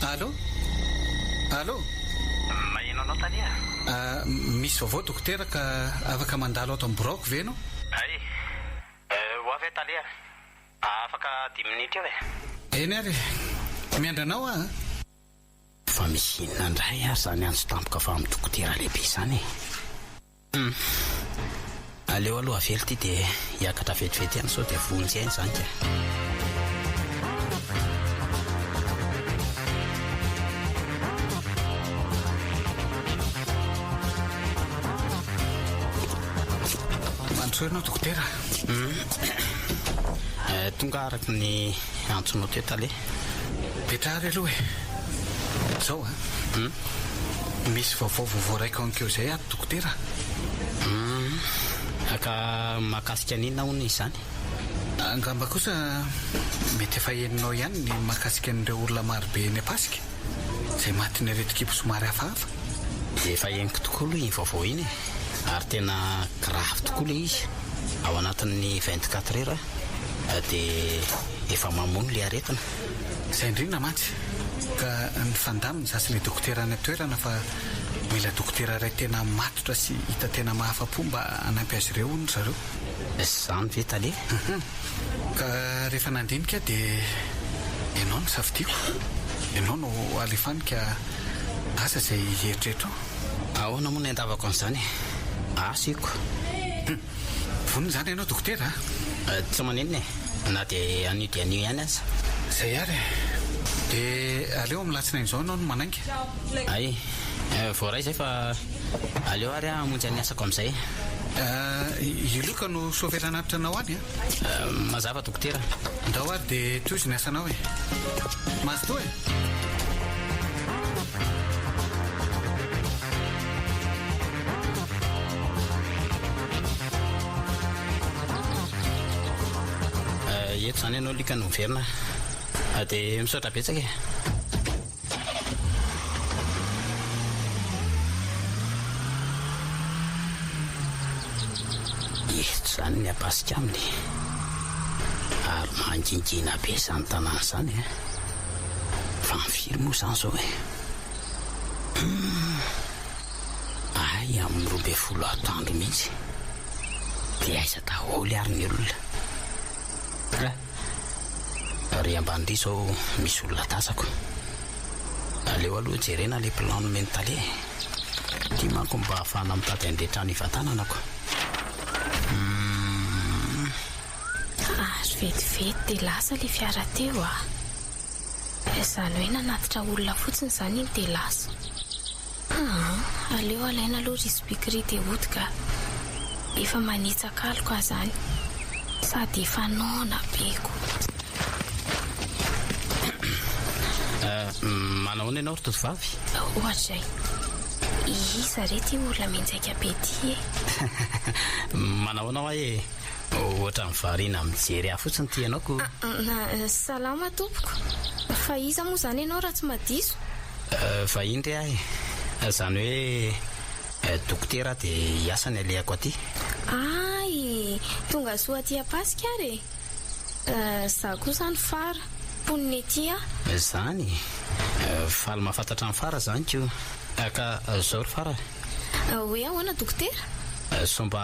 Allô? Allô? Maheno anao tale a! Ah, misy vaovao dokotera ka afaka mandalo ato amin'ny biraoko ve ianao? Hay, ho avy aho tale a! Afaka dimy minitra eo e! Eny ary e! Miandry anao aho a! Fa misy inona indray ary izany antso tampoka avy amin'ny dokotera lehibe izany e? Hum. Aleo aloha avela ity dia hiakatra vetivety ihany sao dia vonjy aina izany ka. Mandrosoa ianao dokotera. Hum. Tonga araka ny antsonao teo tale. Petraha ary aloha e. Zao a. Hum. Misy vaovao vao voaraiko ankeo izay ato dokotera a. Hum. Ka mahakasika an'inona hono izany? Angamba kosa mety efa henonao ihany ny mahakasika an'ireo olona marobe eny Ampasika izay matin'ny aretin-kibo somary hafahafa. Efa henoko tokoa aloha iny vaovao iny e! Ary tena grave tokoa ilay izy. Ao anatin'ny vingt quatre heures dia efa mamono ilay aretina. Izay indrindra mantsy ka nifandamina izaho sy ilay dokotera any an-toerana fa mila dokotera iray tena matotra sy hita tena mahafa-po mba hanampy azy ireo hono ry zareo. Izany ve tale? Hum. Ka rehefa nandinika aho dia ianao no safidiako. Ianao no alefany ka asa izay eritreritrao. Ahoana moa ny handavako an'izany e? Asa io ko. Hum. Vonona izany ianao dokotera a? Tsy maninona e, na dia anio dia anio ihany aza. Izay ary e. Dia aleo amin'ny latsinainy izao ianao no manainga. Hay, voaray izay fa aleo ary aho hamonjy an'ny asako amin'izay. I Luc no chauffeur hanatitra anao any a. Mazava dokotera. Ndao ary dia tohizo ny asanao e. Mazotoa e. Eto izany ianao Luc no miverina. Dia misaotra betsaka e. Eto izany ny Ampasika aminy. Ary mangingina be izany tanàna izany e. Fa ny firy moa izany izao e? Hum. Hay amin'ny 12 atoandro mihitsy. Dia aiza daholo ary ny olona? Ary ambany ry zao misy olona tazako. Aleo aloha jerena le plan nomen'i tale e. Ty manko mba ahafahana mitady an'le trano hivantanana ko. Humm. Ary vetivety dia lasa le fiara teo a! Izany hoe nanatitra olona fotsiny izany iny dia lasa. Aa aleo alaina aloha ry Zbikri dia hody ka. Efa manitsaka aloka aho izany. Sady efa noana be koa. Manahoana ianao ry tovovavy? Ohatrizay. Iza re ity olona mianjaika be ity e? Manahoana hoa e? Ohatran'ny variana mijery ahy fotsiny ity ianao ko. Salama tompoko. Fa iza moa izany ianao raha tsy madiso? Vahiny re aho e. Izany hoe dokotera aho dia hiasa ny alehako aty. Hay! Tonga soa aty Ampasika ary e! Izaho koa izany Fara, mponina ety aho. Izany? Faly mahafantatra an'i Fara izany ko. Ka izao ry Fara e. Hoe ahoana dokotera? Sao mba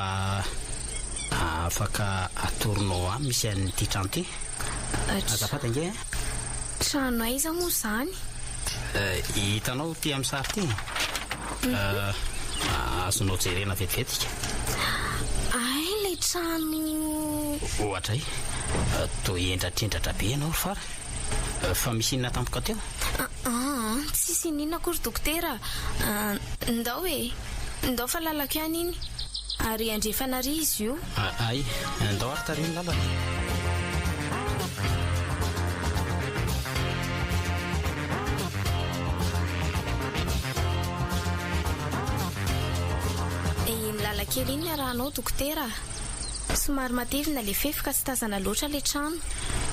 afaka atoronao ahy misy an'ity trano ity? Azafady ange eh. Trano aiza moa izany? Hitanao ity amin'ny sary ity? Azonao jerena vetivety ka. Hay ilay trano. Ohatray, toa hendratrendratra be ianao ry Fara. Fa misy inona tampoka teo? Aa, tsisy ininona akory dokotera a! Ndao e! Ndao fa lalako ihany iny. Ary andrefana ary izy io. Hay, ndao ary tariho ny lalana e! Iny lalan-kely iny niarahanao dokotera a! Somary matevina le fefy ka tsy tazana loatra le trano.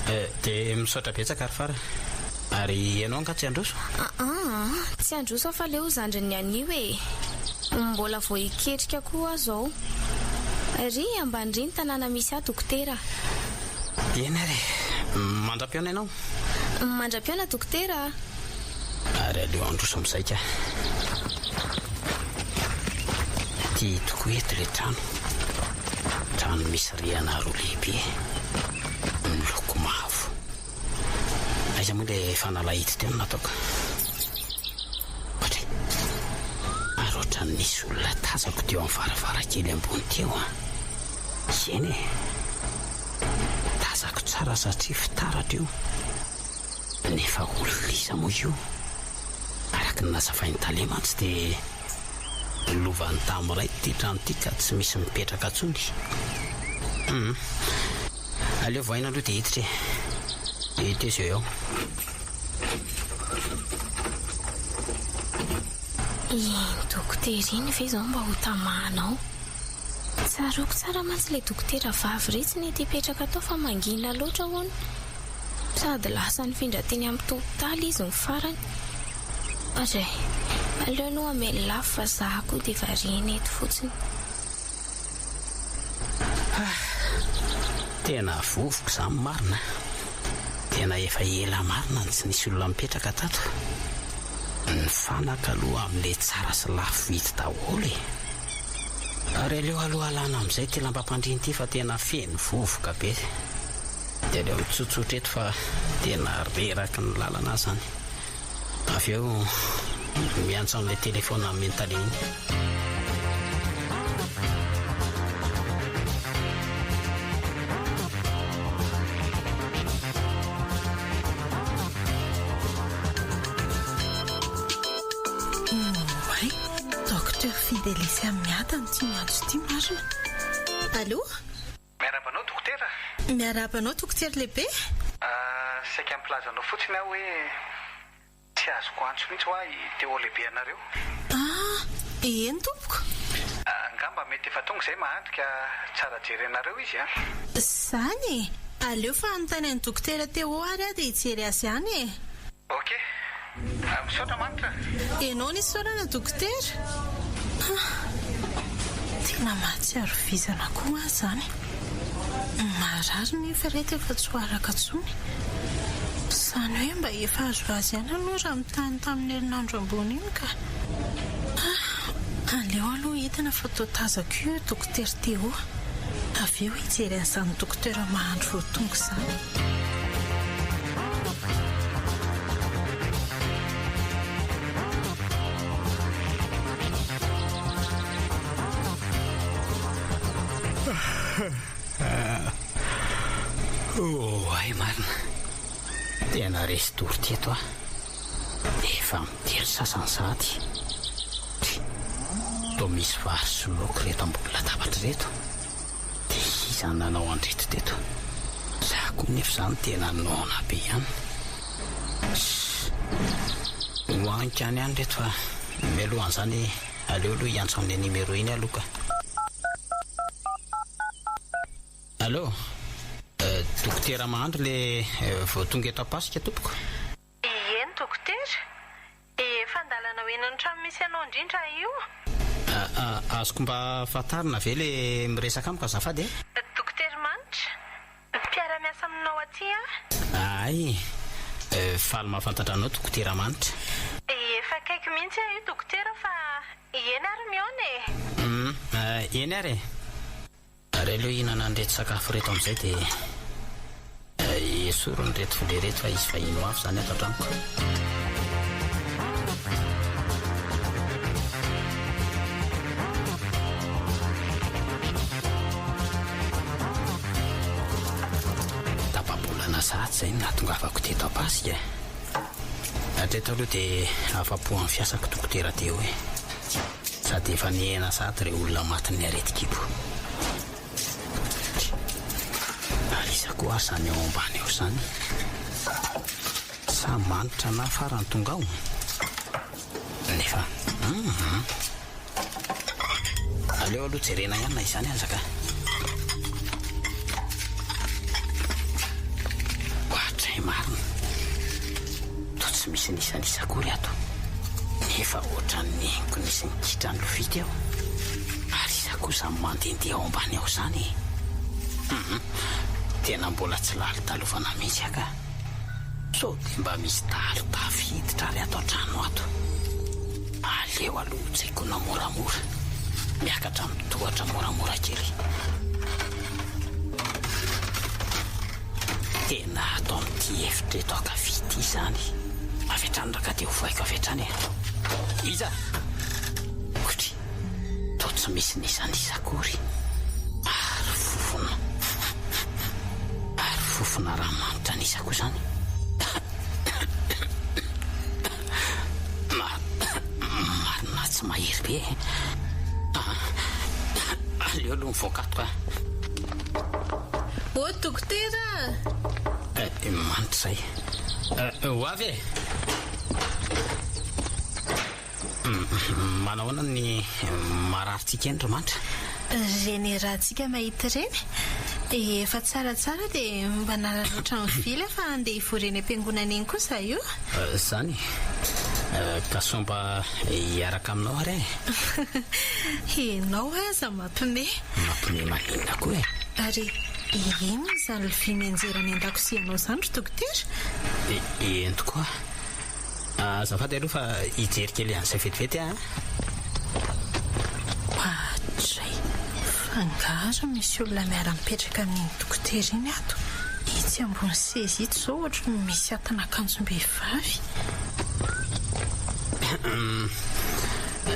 Eh, dia misaotra betsaka ry Fara. Ary ianao angaha tsy handroso? Aa, tsy handroso aho fa aleo ho zandrin'ny anio e. Mbola vao hiketrika koa aho izao. Ry ambany ry ny tanàna misy ahy dokotera a. Eny ary e. Mandra-pihaona ianao. Mandra-pihaona dokotera a. Ary aleo handroso amin'izay ka. Ity tokoa eto ilay trano. Trano misy rihana roa lehibe. Miloko mavo. Aiza moa ilay fanalahidy teo no nataoko? Ohatry. Ary ohatran'ny nisy olona tazako teo amin'ny varavarankely ambony teo an. Eny e. Tazako tsara satria fitaratra io. Nefa olona iza moa io? Araka ny nazavain'i Tale mantsy dia lovan'i Tamiray ity trano ity ka tsy misy mipetraka intsony. Hum. Aleo vohaina aloha dia hiditra e. Dia tezo eo. Iny dokotera iny ve izao mba ho tamanao? Tsaroako tsara mantsy ilay dokotera vavy iretsy nety hipetraka tao fa mangina loatra hono. Sady lasa nifindra teny amin'ny topotaly izy ny farany. Oadray, aleo aloha hamely lafo fa za koa dia variana eto fotsiny. Ah! Tena vovoka izany marina a! Tena efa ela marina no tsy nisy olona nipetraka tato. Ny fanaka aloha amin'ilay tsara sy lafo vidy daholo e! Ary aleo aloha alana amin'izay ity lambam-pandriana ity fa tena feno vovoka be. Dia aleo mitsotsotra eto fa tena reraky ny lalana aho izany. Avy eo miantso amin'ilay telefaonina nomen'i Tale iny. Oay, Docteur Fidelis Amiadana ity miantso ity marina. Allô? Miarahaba anao dokotera. Miarahaba anao dokotera lehibe. Saika hampilaza anao fotsiny aho hoe tsy azoko antso mihitsy hoa i Théo lehibe anareo. Ah, eny tompoko. Angamba mety efa tonga izay mahandry ka tsara jerenareo izy an. Zany e! Aleo fa hanontany an'i dokotera Théo ary aho dia hijery azy any e! Ok. Misaotra Manitra. Enao ny isaorana dokotera. Ah! Tena mahatsiaro vizana koa aho izany. Marary nefa ireto efa tsy ho araka intsony. Izany hoe mba efa azoazo ihany aloha raha mitaha ny tamin'ny herinandro ambony iny ka. Ah! Aleo aloha hidina fa toa tazako io dokotera Théo. Avy eo hijery an'izany docteur mahandro vao tonga izany. Oay marina. Tena resy tory teto aho. Efa mitelo sasany sahady. Toa misy vary sy laoka ireto ambony latabatra ireto. Dia iza no nanao an'ireto teto? Za koa nefa izany tena noana be ihany. Ssss. Hohaniko any ihany ireto fa mialohan'izany aleo aloha hiantso an'ilay numéro iny aloha ka. Allô? Dokotera Mahandro le vao tonga eto Ampasika tompoko? Ieny dokotera, efa andalana ho eny ny trano misy anao indrindra aho io. Azoko mba fantarina ve le miresaka amiko azafady e? Dokotera Manitra, mpiara-miasa aminao aty aho. Hay, faly mahafantatra anao dokotera Manitra. Efa akaiky mihitsy aho io dokotera fa eny ary mihaona e. Hum, eny ary e. Ary aleo hihinana an'ireto sakafo ireto amin'izay dia esoriny ireto vilia ireto fa hisy vahiny ho avy izany ato an-tranoko. Tapa-bolana sahady izay no nahatongavako teto Ampasika e. Hatreto aloha dia afa-po amin'ny fiasako Dokotera Théo e. Sady efa nihena sahady ireo olona matin'ny aretin-kibo. Ary iza koa ary izany ao ambany ao izany? Sa manitra na farany tonga ao? Nefa hum. Aleo aloha jerena ihany na izany aza ka. Ohatray marina. Toa tsy misy nisanisa akory ato. Nefa ohatran'ny henoko nisy nikitra ny lovia teo. Ary iza koa izany mandehandeha ao ambany ao izany e? Hum. Tena mbola tsy lalodalovana mihitsy aho ka. Sao dia mba misy dahalo tafiditra ary ato an-trano ato. Aleo aloha hotsaikona moramora. Miakatra amin'ny tohatra moramora kely. Tena ato amin'ity efitra eto ankavia ity izany. Avy hatrany rangahy dia ovaiko avy hatrany e. Iza? Kotry. Toa tsy misy n'iza n'iza akory. Ary fofona. Ary fofona ranomanitra an'iza koa izany? Marina tsy mahery be e. Aleo aloha mivoaka ato ka. Ô dokotera a! Manitra izay. Ho avy e! Manahoana ny mararintsika eny ry Manitra? Ireny ratsika mahita ireny dia efa tsaratsara dia mba nararaotra mivily fa handeha hivory eny am-piangonana eny koa izaho io. Izany e! Ka sao mba hiaraka aminao ary aho e! Ianao aza mampime. Mampime maninona koa e? Ary inona izany lovia mianjera any an-dakozianao izany ry dokotera? Eny tokoa. Azafady aloha fa hijery kely an'izay vetivety aho an. Oadray! Fa angaha ary misy olona miara-mipetraka amin'iny dokotera iny ato? Itsy ambony seza itsy izao ohatry ny misy atin'akanjom-behivavy.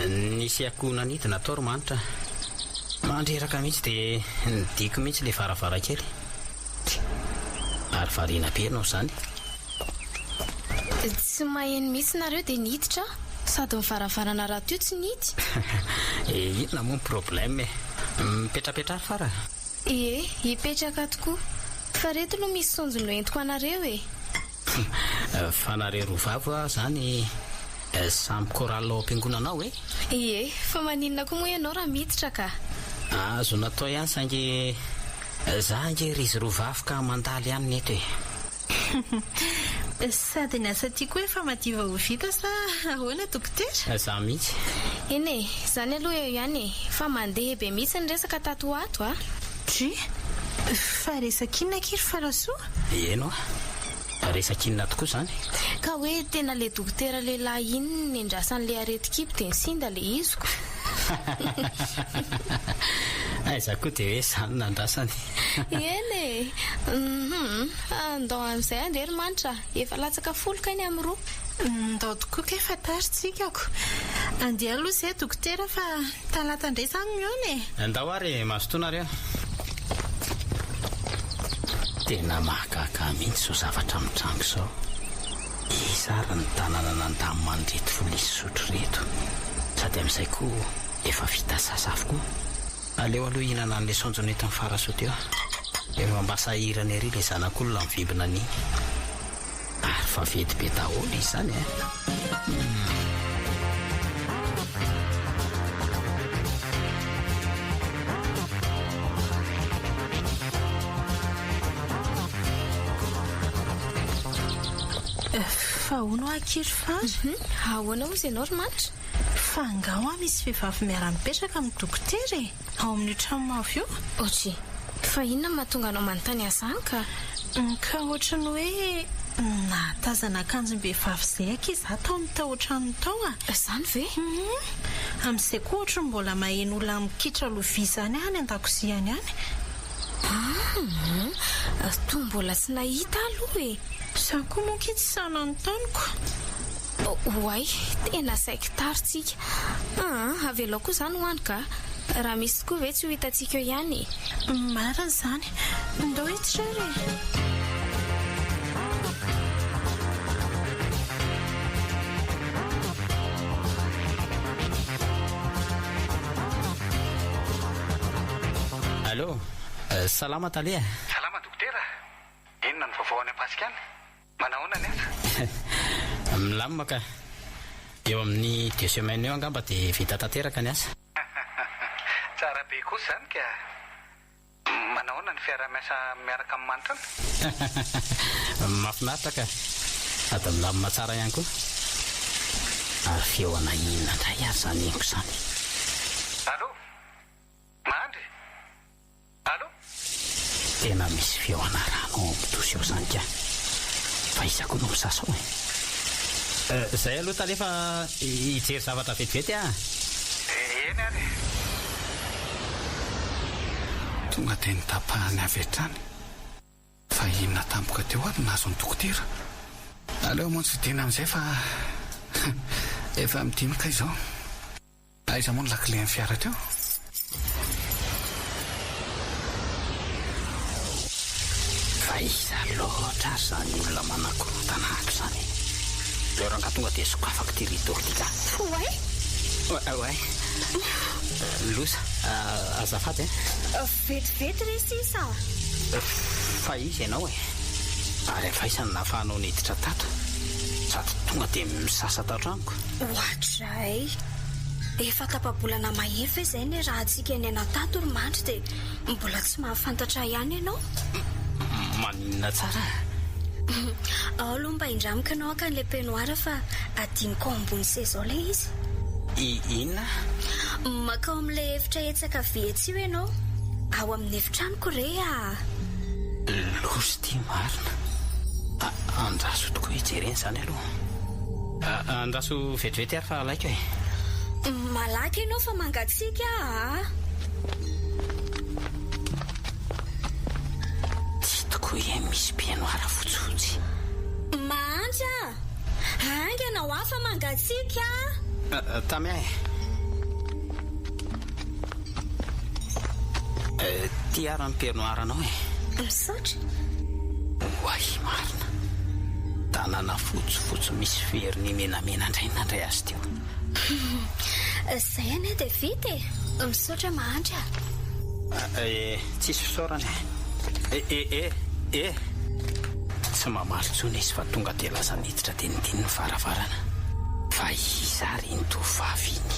Nisy akoho nanidina tao ry Manitra. Mandreraka mihitsy dia nidiko mihitsy ilay varavarankely. Ary variana be ianao izany. Tsy maheno mihitsy nareo dia niditra aho, sady ny varavarana rahateo tsy nihidy. Inona moa ny problème e? Mipetrapetraha ry fara. Ie, hipetraka tokoa. Fa reto aloha misy saonjo noentiko anareo e. Fa nareo roa vavy hoa zany samy chorale ao am-piangonana ao e? Ie, fa maninona koa moa ianao raha miditra ka? Azo natao ihany saingy za ange ry izy roa vavy ka mandalo ihany ny eto e. Sady ny asa aty koa efa madiva ho vita sa ahoana dokotera? Za mihitsy. Eny e, zany aloha eo ihany e, fa mandeha be mihitsy ny resaka tato ho ato a! Dry, fa resaka inona akia ry Farasoa? Eny hoa, resaka inona tokoa izany? Ka hoe tena le dokotera lehilahy iny no nendrasan'le aretin-kibo dia nisinda le iziko. Aiza koa dia hoe izany no nandrasany. Eny e! Hum, ndao amin'izay andeha ry Manitra a! Efa latsaka folo kay ny amin'ny roa. Ndao tokoa kay fa tara tsika ko. Andeha aloha izay dokotera fa talata indray izany mihaona e! Ndao ary e, mazotoa nareo. Tena mahagaga mihitsy izao zavatra mitranga izao. Iza ary ny tanàna nandamina an'ireto vilia sy sotro ireto? Sady amin'izay koa efa vita sasa avokoa. Aleo aloha hihinana an'ilay saonjo nentin'i Farasoa teo. Efa mba sahirana ery ilay zanak'olona mivimbina an'iny. Ary vaventy be daholo izy izany eh! Fa hono hoa akia ry Fara? Ahoana hozy ianao ry Manitra? Fa angaha hoa misy vehivavy miara-mipetraka amin'ny dokotera e? Ao amin'io trano mavo io? Ohatry, fa inona no mahatonga anao manontany an'izany ka? Ka ohatry ny hoe nahatazana akanjom-behivavy izay akia izaho tao amin'ny tao-tranony tao a! Izany ve? Hum! Amin'izay koa ohatry ny mbola maheno olona mikitra lovia izany aho any an-dakozia any any. Hum! Toa mbola tsy nahita aho aloha e! Izaho koa moa akia tsy sahy nanontany ko! Oay, tena saiky tara tsika. Aa, avelao koa izany ho any ka. Raha misy tokoa ve tsy ho hitantsika eo ihany e? Marina izany. Ndao hiditra ary e! Allô, salama tale a! Salama dokotera, inona ny vaovao any Ampasika any? Manahoana ny asa? Milamina ka. Eo amin'ny deux semaines eo angamba dia vita tanteraka ny asa. Tsara be kosa izany ka. Manahoana ny fiaraha-miasa miaraka amin'i Manitra any? Mahafinaritra ka. Sady milamina tsara ihany koa. Ary fihaonana inona indray ary izany henoko izany? Allô? Mahandry? Allô? Tena misy feo anarano ao amin'ny dosy ao izany ka. Fa iza koa no misasa ao e? Izay aloha tale fa hijery zavatra vetivety aho. Eny ary e. Tonga dia notapahany avy hatrany. Fa inona tampoka teo ary no nahazo an'i Dokotera? Aleo hamonjy fodiana amin'izay fa efa midinoka izao. Aiza moa ny lakile an'ny fiara teo? Fa iza loatra ary izany olona manakorontana ato izany e? Aleo rangahy tonga dia sokafako ity rideau ity ka. Oay! Oay! Loza, azafady a! Vetivety re sisa a! Fa iza ianao e? Ary avy aiza no nahafahanao niditra tato? Sady tonga dia misasa tato amiko? Oadray! Efa tapa-bolana mahery ve izay niarahantsika niaina tato ry Mandry dia mbola tsy mahafantatra ahy ihany ianao? Maninona tsara a? Ao aloha mba indramiko ianao haka an'ilay peignoir fa adinoko ao ambony seza ao ilay izy. I inona? Mankao amin'ilay efitra etsy ankavia etsy io ianao. Ao amin'ny efitranoko re a! Loza ity marina. Andraso tokoa hijerena izany aloha. Andraso vetivety ary fa alaiko e. Malaky ianao fa mangatsiaka a! Ty tokoa e misy peignoir fotsifotsy. Mahantra a! Haingana hoa fa mangatsiaka a! Tamy ahy e. Ty ary ny peignoir anao e. Misaotra. Oay marina. Tanana fotsifotsy misy vernis menamena indray no nandray azy teo. Zay anie dia vita e! Misaotra mahantra a! Eh, tsisy fisaorana e! Eh, eh, eh! Tsy mamaly intsony izy fa tonga dia lasa niditra dia nidiny ny varavarana. Fa iza ary iny tovovavy iny?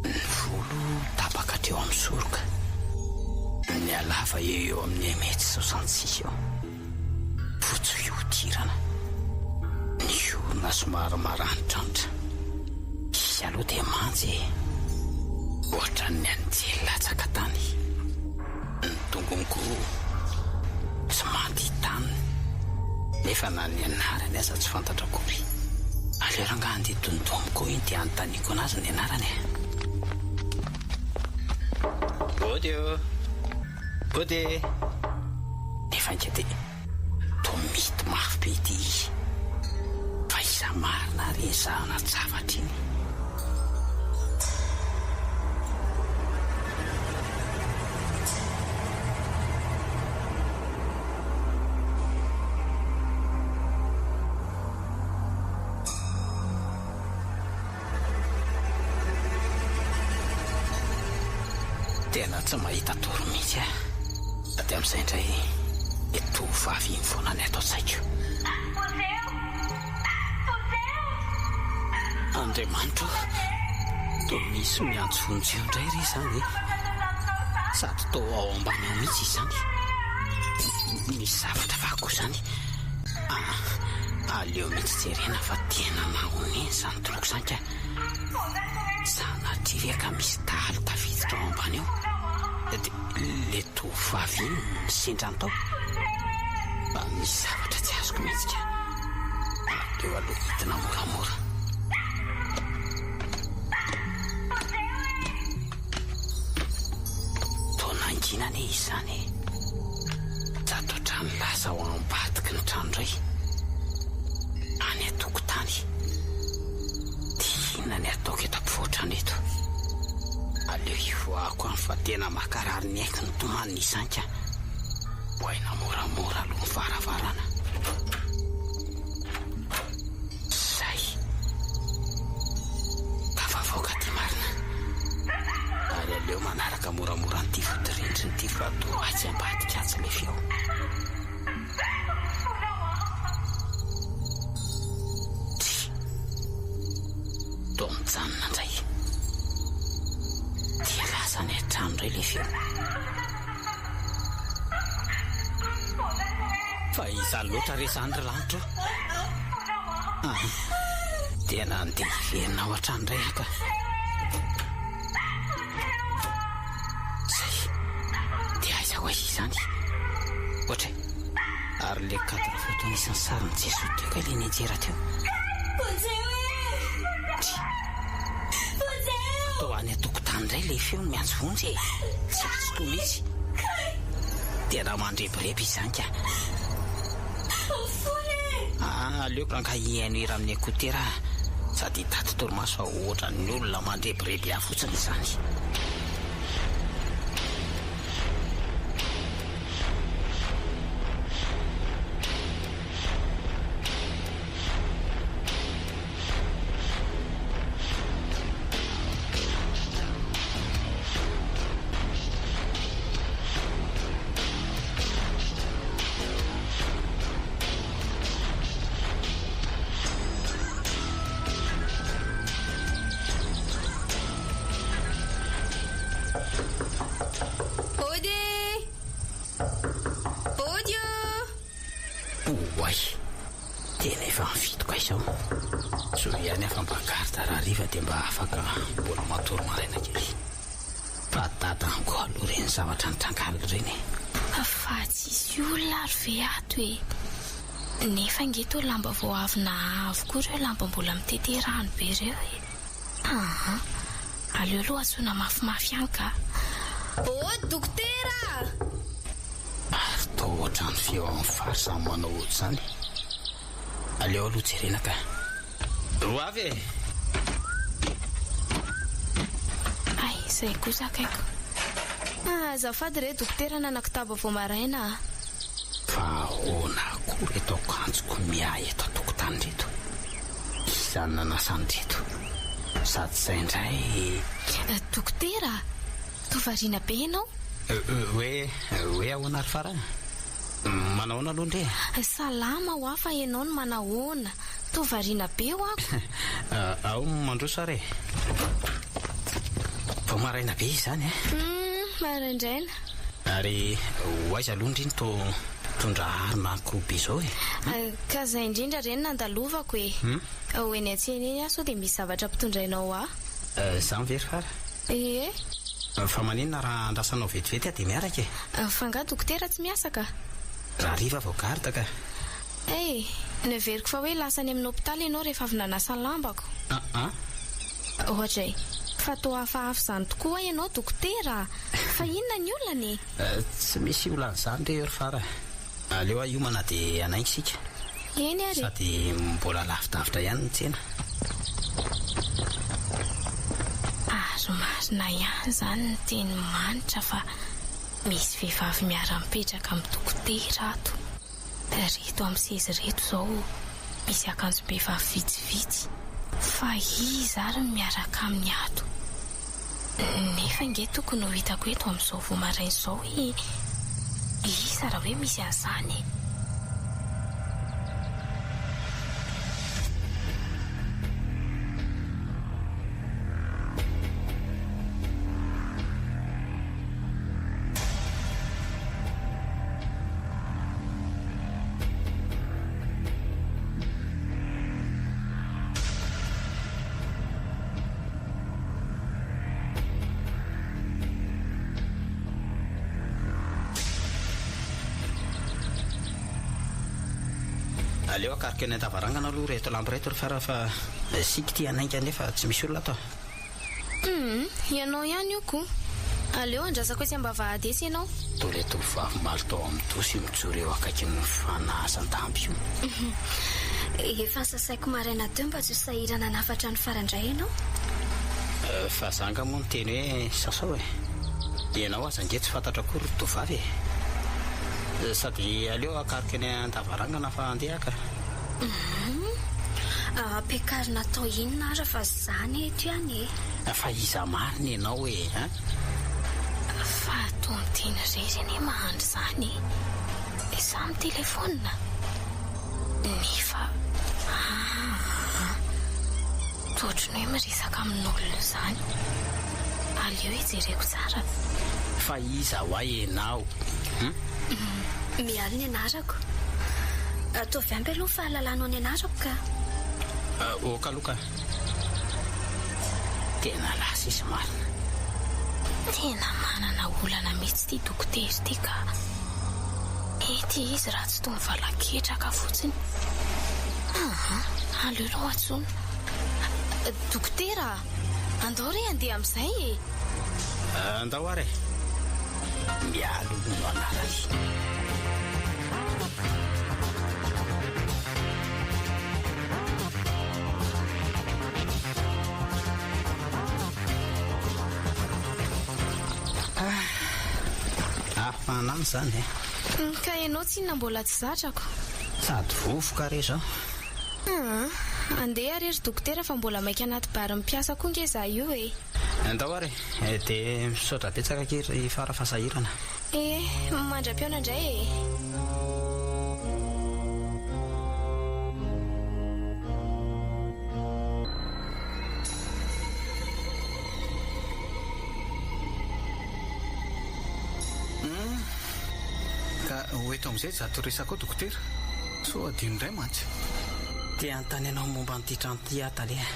Ny volo tapaka hatreo amin'ny soroka. Ny halava eo eo amin'ny un mètre soixante six eo. Fotsy fihodirana. Ny orona somary maranitranitra. Izy aloha dia manja e. Ohatran'ny anjely latsaka tany. Ny tongony koa tsy maty tany. Nefa na ny anarany aza tsy fantatra akory. Aleo rangaha andeha dondom koa iny dia anontaniako anazy ny anarany e. Body ô! Body e! Nefa ainga dia toa mity mafy be ity izy. Fa iza marina ary iny zana-javatra iny? Tena tsy mahita tory mihitsy aho. Sady amin'izay indray le tovovavy iny foana ny ato an-tsaiko. Andriamanitra ô! Toa misy miantso vonjeo indray re izany e! Sady toa ao ambany ao mihitsy izany. Misy zavatra vaky koa izany. Ah, aleo mihitsy jerena fa tena mahonena izany toloko izany ka. Sanatria ve ka misy dahalo tafiditra ao ambany ao? Dia le tovovavy iny no sendra ny tao? Fa misy zavatra tsy azoko mihitsy ka. Aleo aloha hidina moramora. Toa nangina anie izany e. Sady ohatran'ny lasa ao ambadiky ny trano indray. Any an-tokotany. Dia inona ny ataoko eto ampovoan-trano eto? Aleo hivoahako any fa tena mankarary ny aiko ny tomany izany ka. Vohaina moramora aloha ny varavarana. Zay. Tafavoaka aty marina. Ary aleo manaraka moramora an'ity vodirindrina ity fa toa atsy ambadika atsy ilay feo. Tsia. Toa mijanona indray. Dia lasa any an-trano indray ilay feo. Fa iza loatra re izany ry lanitra o? Ah, tena andeha hiverina ao an-trano indray aho ka. Zay. Dia aiza ho aiza izany? Ohatra e. Ary le cadre photo nisy ny sarin'i Jesoa teo kay le nianjera teo. Vonjeo e! Tsia. Vonjeo! Toa any an-tokotany indray le feo no miantso vonjy e! Tsy azoko mihitsy. Tena mandrebireby izany ka. Mifona e! Ah, aleoko rangahy hihaino hira amin'ny écouteur aho sady hitady torimaso fa ohatran'ny olona mandrebireby ahy fotsiny izany. Ody e! Ody ô! Oay! Tena efa mifidy kay izao. Soa ihany aho fa mba garde rahariva dia mba afaka mbola matory maraina kely. Fa dadaniko aloha ireny zavatra nitranga alina ireny e. Fa tsisy olona ary ve ato e? Nefa ange toa lamba vao avy naha avokoa ireo lamba mbola mitete rano be ireo e. Aa! Aleo aloha antsoina mafimafy ihany ka. Oh dokotera a! Ary toa ohatran'ny feo amin'ny fary samy manao ohatr'izany. Aleo aloha jerena ka. Ho avy e! Hay, izay kosa akaiko. Azafady re dokotera nanakotaba vao maraina a! Fa ahoana koa reto akanjoko miahy eto an-tokotany reto? Iza no nanasa an'ireto? Sady izay indray. Dokotera a! Toa variana be ianao? Hoe, hoe ahoana ry Fara? Manahoana aloha ndry e? Salama hoa fa ianao no manahoana? Toa variana be ho'ako. Ao mandroso ary e. Vao maraina be izany e? Hum, maraindraina. Ary ho aiza aloha ndry no toa mitondra harona ankoho be izao e? Ka izay indrindra re no nandalovako e. Ho eny an-tsena eny aho sao dia misy zavatra ampitondrainao ahy. Izany ve ry Fara? Ie. Fa maninona raha andrasanao vetivety aho dia miaraka e? Fa angaha dokotera tsy miasa ka? Rahariva vao garde ka. Hey, noheveriko fa hoe lasa any amin'ny hopitaly ianao rehefa avy nanasa ny lambako. Ah ah. Ohatra e. Fa toa hafahafa izany tokoa hoa ianao dokotera a! Fa inona ny olana e? Tsy misy olana izany re ry Fara a. Aleo aho hiomana dia hanainga isika. Eny ary e. Sady mbola lavidavitra ihany ny tsena. Ary marina ihany izany ny tenin'i Manitra fa misy vehivavy miara-mipetraka amin'ny dokotera ato. Ireto amin'ny seza ireto izao misy akanjom-behivavy vitsivitsy. Fa iza ary no miaraka aminy ato? Nefa ange tokony ho hitako eto amin'izao vao maraina izao i Isa raha hoe misy an'izany e! Aleo akariko eny an-davarangana aloha ireto lamba ireto ry Fara fa isika ity hanainga nefa tsy misy olona ato a. Humm, ianao ihany io ko. Aleo andrasako etsy ambavahady etsy ianao. Toa ilay tovovavy maloto ao amin'ny dosy io mijoro eo akaikin'ny fanasan-damba io. Efa nosasaiko maraina teo mba tsy ho sahirana hanafatra ny fara indray ianao. Fa za nga moa niteny hoe sasao e. Ianao aza ange tsy fantatra akory ry tovovavy e. Sady aleo akariko eny an-davarangana fa andeha haka. Humm. Ampiakarina atao inona ara fa za anie eto ihany e. Fa iza marina ianao e an? Fa toa miteny irery anie mahandry izany e. Sa mitelefaonina? Nefa aa. Toa ohatran'ny hoe miresaka amin'olona izany. Aleo hijereko tsara. Fa iza hoa ianao hum? Mialy ny anarako. Ataovy ampy aloha ny fahalalanao ny anarako ka. Ok aloha ka. Tena lasa izy marina. Tena manana olana mihitsy ity dokotera ity ka. Ity izy raha tsy toa mivalaketraka fotsiny. Aa, aleo aloha antsoina. Dokotera a! Andao re handeha amin'izay e! Andao ary e! Mialy hono no anarany. Hafana any izany e! Ka ianao tsinona mbola tsy zatrako. Sady vovoka re izao. Aa, andeha ary ry dokotera fa mbola maika anaty bar mpiasa koa nge za io e. Andao ary e, dia misaotra betsaka akia ry Fara fa sahirana. E, mandra-pihaona indray e. Humm! Ka ho eto amin'izay izato resaka ao dokotera? Sao adino indray mantsy. Te hanontany anao momba an'ity trano ity aho tale a.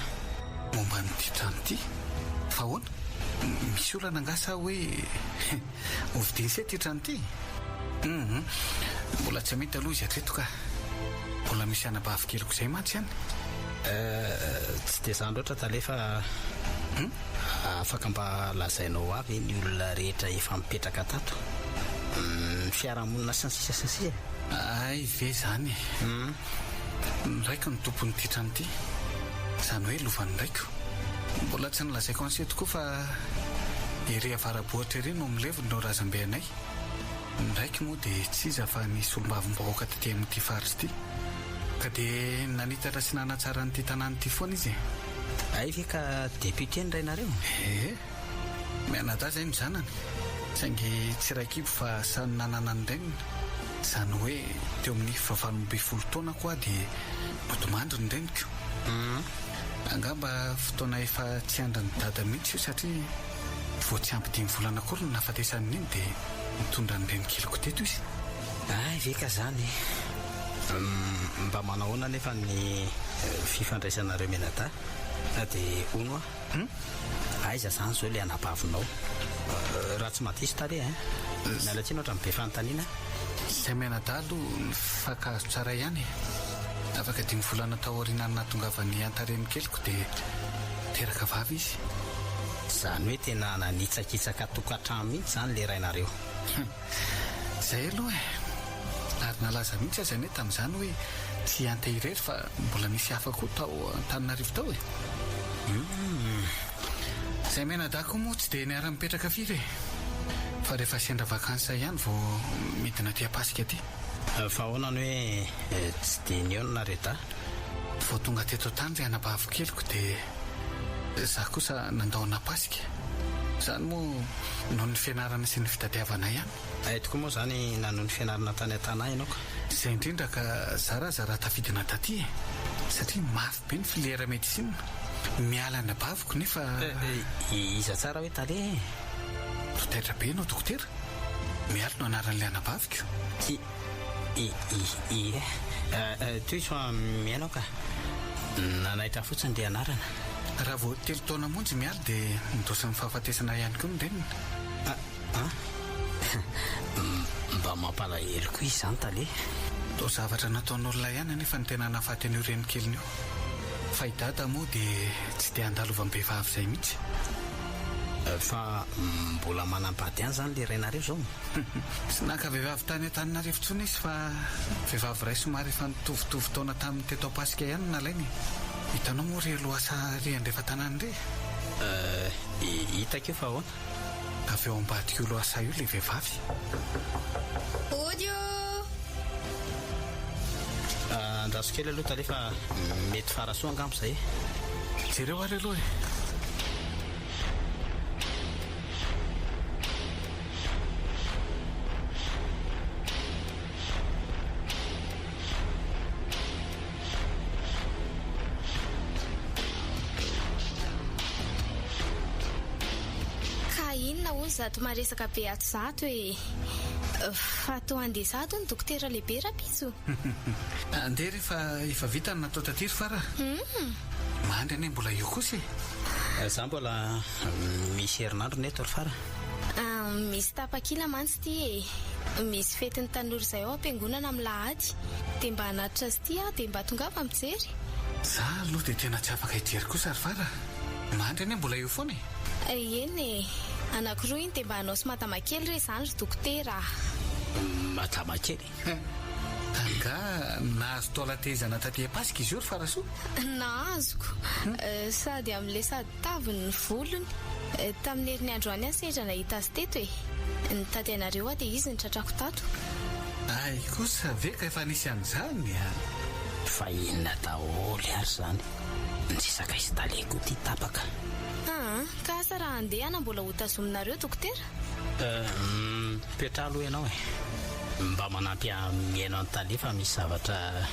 Momba an'ity trano ity? Fa ahoana? Misy olana angaha sa hoe hovidian'se ity trano ity? Humm! Mbola tsy amidy aloha izy hatreto ka. Mbola misy anabavy keliko izay mantsy any. Euh, tsy dia izany loatra tale fa Hum? Afaka mba lazainao ahy ve ny olona rehetra efa mipetraka tato? Ny fiarahamonina sy ny sisa sy ny sisa e. Hay ve izany e. Ny raiko no tompon'ity trano ity. Izany hoe lovan'ny raiko. Mbola tsy nolazaiko an'se tokoa fa ery avarabohitra ery no milevina ireo razambe anay. Ny raiko moa dia tsy iza fa ny solombavambahoaka taty amin'ity faritra ity. Ka dia nanitatra sy nanatsara an'ity tanàna ity foana izy e. Hay ve ka député ny rainareo? Ee. Mianadahy izay no zanany. Saingy tsy iray kibo fa samy nanana ny reniny. Izany hoe teo amin'ny fahavalo ambin'ny folo taonako aho dia nodimandry ny reniko. Angamba fotoana efa tsy andrin'i dada mihitsy io satria vao tsy ampy dimy volana akory ny nahafatesan'i neny dia nitondra ny renikeliko teto izy. Hay ve ka izany e! Mba manao ahoana anefa ny fifandraisanareo mianadahy? Dia hono hoa, aiza izany izao ilay anabavinao? Raha tsy mahadiso tale ein! Miala tsiny ohatran'ny be fanontaniana. Izay mianadahy aloha nifankahazo tsara ihany e! Afaka dimy volana tao aorianan'ny nahatongavan'i Hanta renikeliko dia teraka vavy izy. Izany hoe tena nanitsakitsaka tokantrano mihitsy izany ilay rainareo. Izay aloha e! Ary nalaza mihitsy aza anie tamin'izany hoe tsy i Ante irery fa mbola nisy hafa koa tao Antananarivo tao e! Humm! Izay mianadahy koa moa tsy dia niara-nipetraka firy e! Fa rehefa sendra vacances ihany vao midina aty Ampasika aty. Fa ahoana ny hoe tsy dia nihaona nareo dahy? Vao tonga teto an-tany ry anabaviko keliko dia izaho kosa nandao an'Ampasika. Izany moa noho ny fianarana sy ny fitadiavana ihany. Hay tokoa moa izany nanohy ny fianarana tany an-tanà ianao ka. Izay indrindra ka zara aza raha tafidina taty e! Satria mafy be ny filière médecine. Miala anabaviko nefa. Iza tsara hoe tale e? Toa taitra be ianao dokotera. Mialy no anaran'ilay anabaviko. I, i, i, ie. Tohizo fa mihaino aho ka. Nanaitra ahy fotsiny ilay anarana. Raha vao telo taona monja i Mialy dia nidosin'ny fahafatesana ihany koa ny reniny. A, an? Mba mampalahelo koa izy izany tale. Toa zavatra nataon'olona ihany anefa no tena nahafaty an'io renikeliny io. Fa i Dada moa dia tsy dia andalovam-behivavy izay mihitsy. Fa mbola manambady ihany izany ilay rainareo izao? Tsy naka vehivavy tany Antananarivo intsony izy fa vehivavy iray somary efa nitovitovy taona taminy teto Ampasika ihany no nalainy e. Hitanao moa ry lohasaha ery andrefan-tanàna iry e? Euh, hitako io fa ahoana? Avy ao ambadik'io lohasaha io ilay vehivavy. Ody ô! Andraso kely aloha tale fa mety farasoa angamba izay e. Jereo ary aloha e. Ka inona hono zato maresaka be ato zato e? Fa toa handeha zato ny dokotera lehibe rapitso. Andeha re fa efa vita ny natao taty ry Fara a! Mandry anie mbola eo kosa e! Za mbola misy herinandro ny eto ry Fara. Misy tapakila mantsy ity e. Misy fetin'ny tanora izay ao am-piangonana amin'ny lahady. Dia mba hanatitra azy ity aho dia mba tongava mijery. Za aloha dia tena tsy afaka hijery kosa ry Fara a! Mandry anie mbola eo foana e! Eny e! Anankiroa iny dia mba hanao sy madama kely re izany ry dokotera a! Madama kely? Angaha nahazo taolan-tehezana taty am-pasika izy io ry Farasoa? Nahazoko! Sady amin'ilay sady taviny ny volony. Tamin'ny herin'ny androany aho sendra nahita azy teto e! Nitady anareo aho dia izy no tratrako tato. Hay kosa ve ka efa nisy an'izany a! Fa inona daholo ary izany ny resaka installer-ko ity tapaka? Aa, ka asa raha handeha na mbola ho tazominareo dokotera? Euh, mipetraha aloha ianao e! Mba manampy ahy mihaino an'i Tale fa misy zavatra.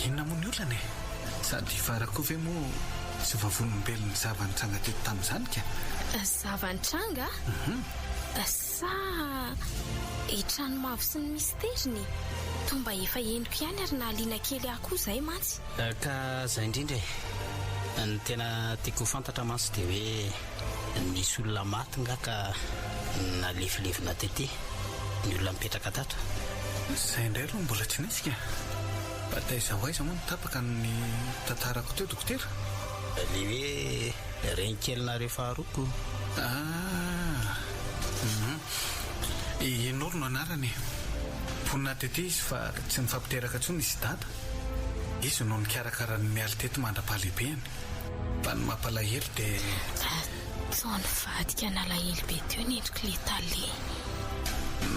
Inona moa ny olana e? Sady i Fara koa ve moa tsy vavolombelon'ny zava-nitranga teto tamin'izany ka? Zava-nitranga? Sa i Tranomavo sy ny misteriny? Toa mba efa henoko ihany ary nahaliana kely ahy koa izay mantsy. Ka izay indrindra e! Ny tena tiako ho fantatra mantsy dia hoe nisy olona maty nga ka nalefilefina tety ny olona nipetraka tato? Izay indray aloha mbola tsy nisy ka! Fa taiza ho aiza moa no tapaka ny tantarako teo dokotera? Le hoe renikelinareo faharoa ko. Ah! Hum. I Noro no anarany e. Mponina tety izy fa tsy nifampiteraka intsony izy sy dada. Izy no nikarakara an'i Mialy teto mandra-pahalehibeny. Fa ny mampalahelo dia. Toa nivadika nalahelo be teo ny endrik'ilay tale.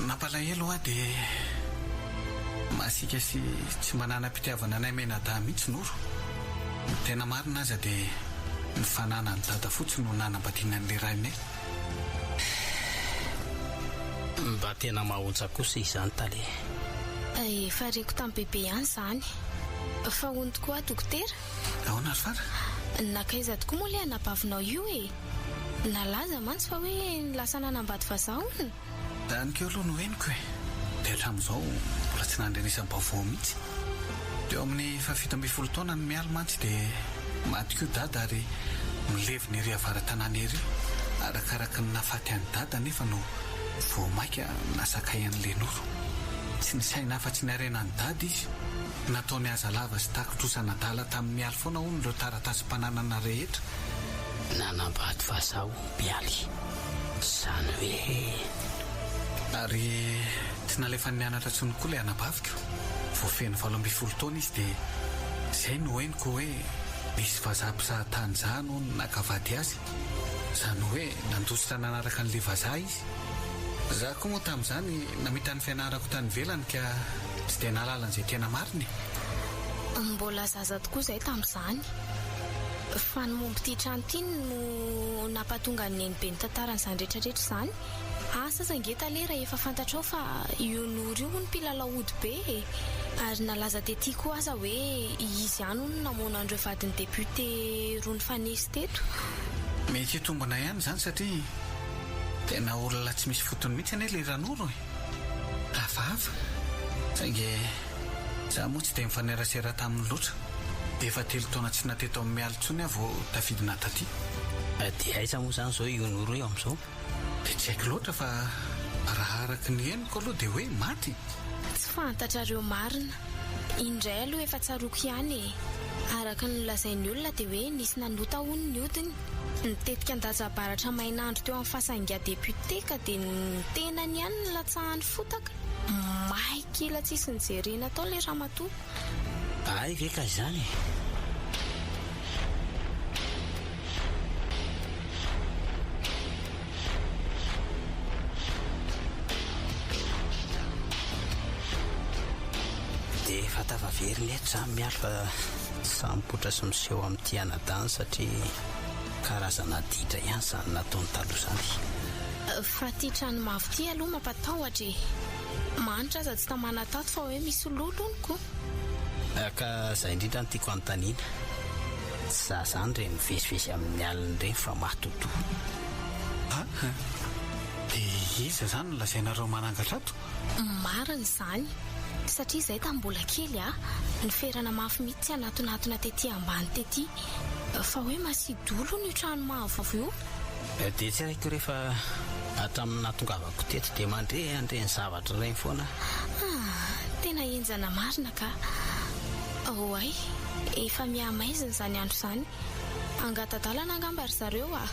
Nampalahelo hoa dia masiaka sy tsy mba nanam-pitiavana anay mianadahy mihitsy Noro. Ny tena marina aza dia ny fananan'i Dada fotsiny no nanambadiana an'ilay rainay. Mba tena mahaontsa kosa izany tale. Efa reko tamin'i Bebe ihany izany. Fa hono tokoa dokotera? Ahoana ry Fara? Nankaiza tokoa moa ilay anabavinao io e? Nalaza mantsy fa hoe lasa nanambady vazaha hono? Zany keo aloha no henoko e! Dia hatramin'izao mbola tsy nandrenesam-baovao mihitsy. Teo amin'ny fahafito ambin'ny folo taonany Mialy mantsy dia maty koa Dada ary milevina ery avara-tanàna ery. Arakaraky ny nahafaty an'i Dada anefa no vao mainka nasakay an'i Lenoro. Tsy nisaina afa-tsy ny harenan'i Dada izy. Nataony haza lava sy takin-trosan'adala tamin'i Mialy foana hono ireo taratasim-pananana rehetra. Nanambady vazaha hono Mialy. Izany hoe. Ary tsy nalefany nianatra intsony koa ilay anabaviko. Vao feno 18 taona izy dia izay no henoko hoe nisy vazaha mpizaha tany izany hono naka vady azy. Izany hoe nandositra nanaraka an'ilay vazaha izy. Za koa moa tamin'izany namita ny fianarako tany ivelany ka tsy dia nahalala an'izay tena marina e. Mbola zaza tokoa izahay tamin'izany. Fa ny momba ity trano ity no nampahatonga an'i Nenibe nitantara an'izany rehetra rehetra izany. Asa aza ange tale raha efa fantatrao fa io Noro io hono mpilalao ody be e! Ary nalaza tety koa aza hoe izy ihany hono no namono an'ireo vadin'ny député roa nifanesy teto. Mety hitombina ihany izany satria tena olona tsy misy fotony mihitsy anie ilay Ranoro e! Hafahafa! Saingy izaho moa tsy dia nifanerasera taminy loatra. Efa telo taona tsy nateto amin'i Mialy intsony aho vao tafidina taty. Dia aiza moa izany izao io Noro io amin'izao? Dia tsy haiko loatra fa raha araka ny henoko aloha dia hoe maty. Tsy fantatrareo marina. Indray aloha efa tsaroako ihany e. Araka ny nolazain'ny olona dia hoe nisy nanota hono ny hodiny. Nitetika an-datsabaratra main'andro teo amin'ny fasan'ingahy député ka dia ny tenany ihany no nilatsahan'ny fotaka. May kila tsisy nijerena tao ilay ramatoa. Hay ve ka izany e! Dia efa tafaverina eto izany Mialy fa samy mipoitra sy miseho amin'ity anadahiny satria karazana ditra ihany izany nataony taloha izany. Fa ity trano mavo ity aloha mampatahotra e! Manitra aza tsy tamana tato fa hoe misy lolo hono ko! Ka izay indrindra no tiako hanontaniana. Tsy za zany ireny mivezivezy amin'ny alina ireny fa matotoa. Ah! Dia iza izany no lazainareo manangatra ato? Marina izany, satria izay tamin'ny mbola kely a, niferana mafy mihitsy tsy hanatonatona tety ambany tety, fa hoe masia dolo hono io trano mavo io. Dia tsy haiko rehefa. Hatramin'ny nahatongavako teto dia mandre an'ireny zavatra ireny foana aho. Ah, tena henjana marina ka. Oay, efa miha-maizina izany andro izany. Hangata-dalana angamba ry zareo ah.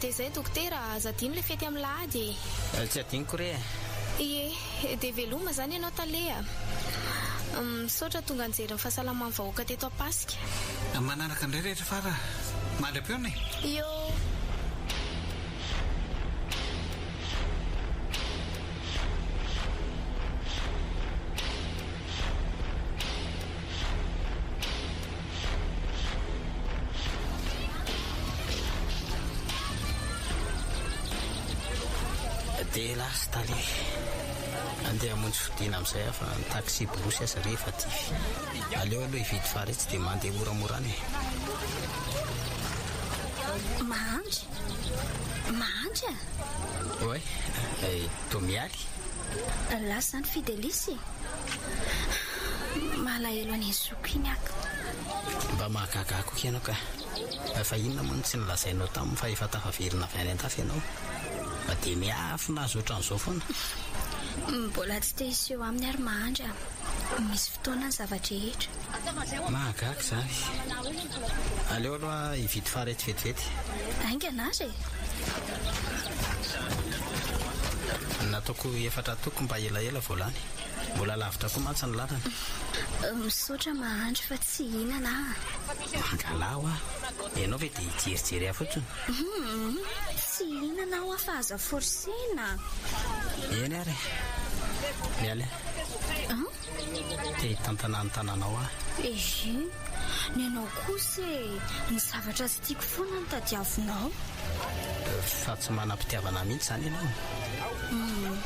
Dia izay dokotera, aza adino ilay fety amin'ny lahady e. Tsy adinoko re e. Ie, dia veloma izany ianao tale a. Misaotra tonga nijery ny fahasalaman'ny vahoaka teto Ampasika. Manaraka indray rehetra fara mandra-pihaona e. Iô. Dia lasa tale. Andeha hamonjy fodiana amin'izay aho fa ny taxi borosy aza re efa dify. Aleo aloha hividy vary etsy dia mandeha moramora any e. Mahantra? Mahantra? Oay, toa mialy. Lasa izany Fidelis e. Malahelo an'iny zoky iny aho ka. Mba mahagaga ahy koa ianao ka. Fa inona moa no tsy nolazainao taminy fa efa tafaverina avy any an-dafy ianao? Mba dia miafina azy ohatran'izao foana. Mbola tsy te hiseho aminy ary mahandry aho. Misy fotoana ny zava-drehetra. Mahagaga izany. Aleo aloha hividy fary etsy vetivety. Haingana ary e! Nataoko efatra toko mba elaela vao lany. Mbola lavitra koa mantsy ny lalana. Misaotra mahandry fa tsy hihinana aho. Mangalà hoa. Ianao ve dia hijerijery ahy fotsiny? Hum, tsy hihinana aho fa aza forcer-na. Eny ary e. Mialy a. An? Te hitantana ny tananao aho. Ehe, ny anao kosa e! Ny zavatra tsy tiako foana no tadiavinao. Fa tsy manam-pitiavana mihitsy izany ianao? Hum,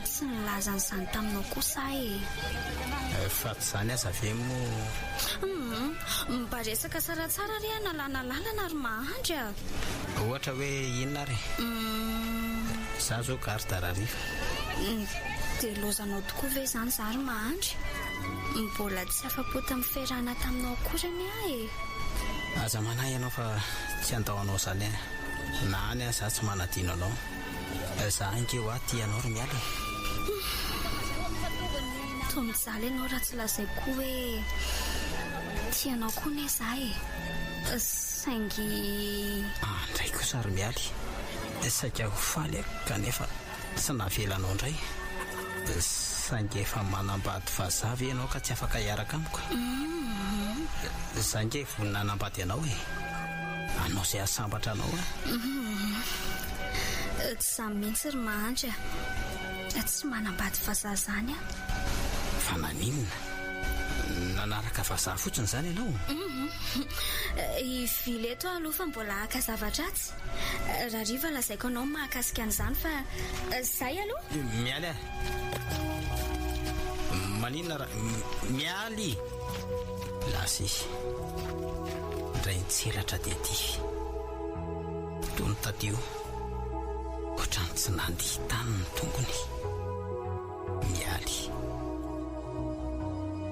tsy nilaza an'izany taminao kosa aho e. Fa tsy izany aza ve moa. Hum, mba resaka tsaratsara re hanalana lalana ry Mahandry a! Ohatra hoe inona ary e? Hum. Izaho izao garde rahariva. Dia lozanao tokoa ve izany izaho ry Mahandry? Mbola tsy afa-po tamin'ny fiarahana taminao akory anie aho e! Aza manahy ianao fa tsy handao anao izany aho. Na any aza aho tsy manadino anao. Izaho ange hoa tia anao ry Mialy e! Toa mijaly ianao raha tsy lazaiko koa hoe tia anao koa anie izaho e! Saingy. Andray kosa ry Mialy, saika ho faly aho kanefa. Tsy navelanao indray. Saingy efa manambady vazaha ve ianao ka tsy afaka hiaraka amiko? Za nge vonona hanambady anao e. Anao izay hahasambatra anao aho. Tsy izany mihitsy ry Mahandry a. Tsy manambady vazaha izany aho. Fa naninona? Nanaraka vazaha fotsiny izany ianao? Hivily eto aho aloha fa mbola haka zavatra atsy. Rahariva lazaiko anao ny mahakasika an'izany fa zay aloha. Mialy a! Maninona raha. Mialy! Lasa izy. Indray nitselatra dia dify. Toa ny tadio. Ohatran'ny tsy nandia tany ny tongony. Mialy.